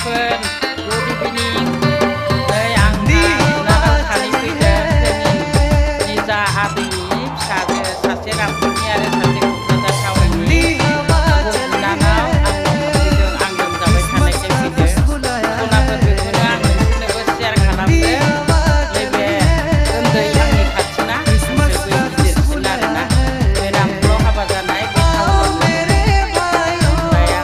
लोगोफोर गुड इभिनिं नै आंहा बिनानाव सानै फैदों जोंनि निजा आदैनि फिसाजो सासे रामपुरनि आरो सासे क'क्राझार टाउननि बिनानाव आंनाव फैदों आं लोमजाबाय थानायखाय फैदों सनाफोर बेखौनो आं नोंसोरनोबो शेयार खालामदों नैबे उन्दै आंनि खाथिना ओमफ्राय बै गिदिरसिन आरोना बे रामपुराव हाबा जानाय बे टाउनावनो ओमफ्राय आं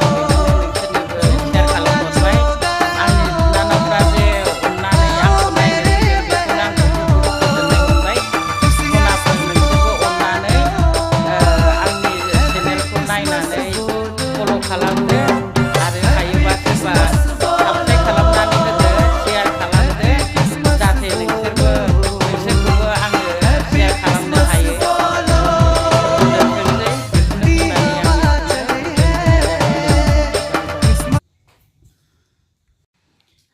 खालामदो आरो हायोबा सोरबा साबस्क्राइब खालामनानै होदो शेयार खालामदो जाहाथे नोंसोरखौबो आङो शेयार खालामनो हायो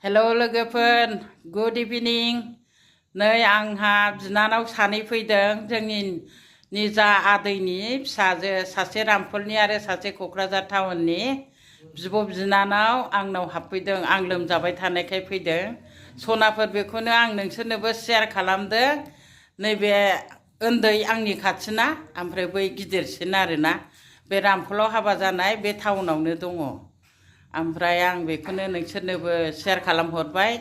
हेल' लोगोफोर गुड इभिनिं नै आंहा बिनानाव सानै फैदों जोंनि निजा आदैनि फिसाजो सासे रामपुरनि आरो सासे क'क्राझार टाउननि बिब' बिनानाव आंनाव हाबफैदों आं लोमजाबाय थानायखाय फैदों सनाफोर बेखौनो आं नोंसोरनोबो शेयार खालामदों नैबे उन्दै आंनि खाथिना ओमफ्राय बै गिदिरसिन आरोना बे रामपुराव हाबा जानाय बे टाउनावनो दङ ओमफ्राय आं बेखौनो नोंसोरनोबो शेयार खालामहरबाय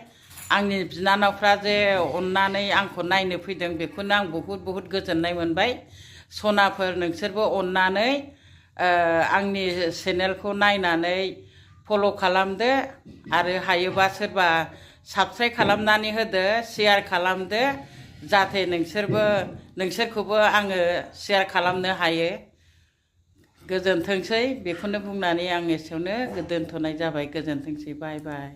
आंनि बिनानावफ्रा जे अननानै आंखौ नायनो फैदों बेखौनो आं बहुद गोजोननाय मोनबाय सनाफोर नोंसोरबो अननानै आंनि चेनेलखौ नायनानै फल' खालामदो आरो हायोबा सोरबा साबस्क्राइब खालामनानै होदो शेयार खालामदो जाहाथे नोंसोरखौबो आङो शेयार खालामनो हायो गोजोनथोंसै बेखौनो बुंनानै आं एसेयावनो दोनथ'नाय जाबाय गोजोनथोंसै बाय बाय